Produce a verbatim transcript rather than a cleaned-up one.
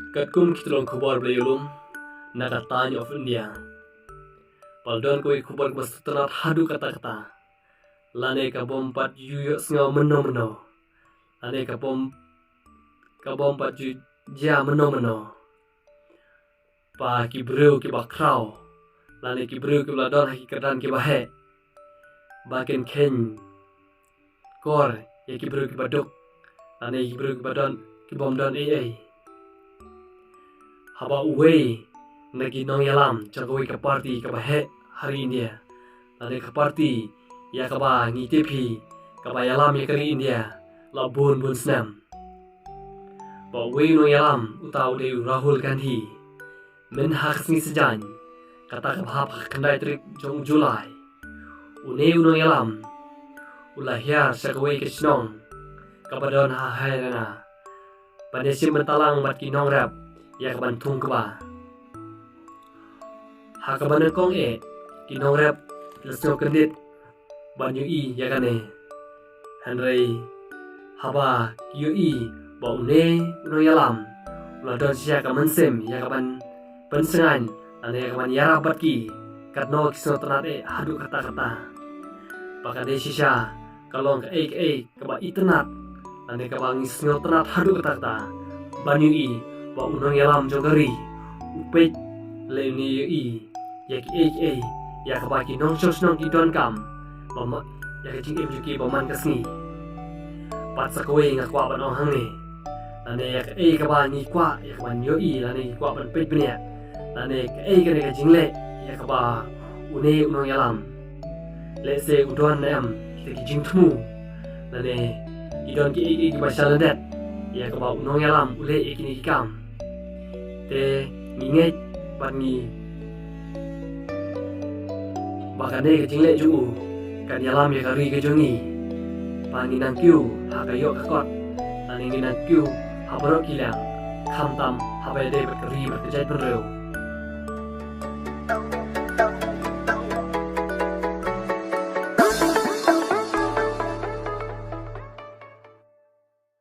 Katkum ki tyllong khubor ba la ïoh lum na ka Times of India, ba la don kawei ka khubor kaba sngewtynnat haduh katta katta, lane ka bym pat ju ïohsngew mynno mynno, lane ka bym, ka bym pat ju jia mynno mynno, ba ki briew kiba khraw, lane ki briew kiba la don ha ki kyrdan kiba heh, ba kin kheiñ kor ïa ki briew kiba duk, lane ki briew kiba don, ki bym don ei ei. Haba uwei na ki nongïalam jong kawei ka party kaba heh ha ri India, lane ka party ïa kaba ngi tip hi kaba ïalam ïa ka ri India la bun bun snem, ba uwei u nongïalam, uta u dei u Rahul Gandhi. Mynha ka sngi Saitjaiñ, kata kaba hap ha ka khyndai tarik jong u July, une u nongïalam u la hiar sha kawei ka shnong kaba don ha Haryana, ban ïashim bynta lang bad ki nongrep ïa kaban thung kba. Ha kaba nyngkong eh, ki nongrep ki la sngewkyndit ban ïohi ïa kane. Hynrei haba ki ïohi ba une u nongïalam u la don shisha ka mynsiem ïa kaban pynsngewthuh lane ïa kaban ïarap bad ki, katno ki sngewtynnat eh haduh katta katta. Ba ka dei shisha ka long kaei kaei kaba itynnat, lane kaba ngi sngewtynnat haduh katta katta, ban ïohi ba u nongïalam jong ka ri u peit lane ïohi ïa kiei kiei ïa kaba ki nongshong shnong ki donkam, ba ma, ïa ka jingim jong ki ba man ka sngi. Bad sa kawei nga kwah ban ong hangne, lane ïa kaei kaba ngi kwah ïa kaban ïohi, lane ngi kwah ban peit bniah, lane kaei kane ka jingleh ïa kaba une u nongïalam, lehse u don ne em kita ki jingthmu, lane ki don kiei kiei kiba sha lyndet ïa kaba u nongïalam u leh ïa kine ki kam. Te ngi ngeit bad ngi ba kane ka jingleh jong u kan ïalam ïa ka ri ka jong ngi. Ba ngin nang kiew ha ka ïoh ka kot, lane ngin nang kiew ha baroh ki liang, khamtam haba ïadei bad ka ri bad ka jaitbynriew.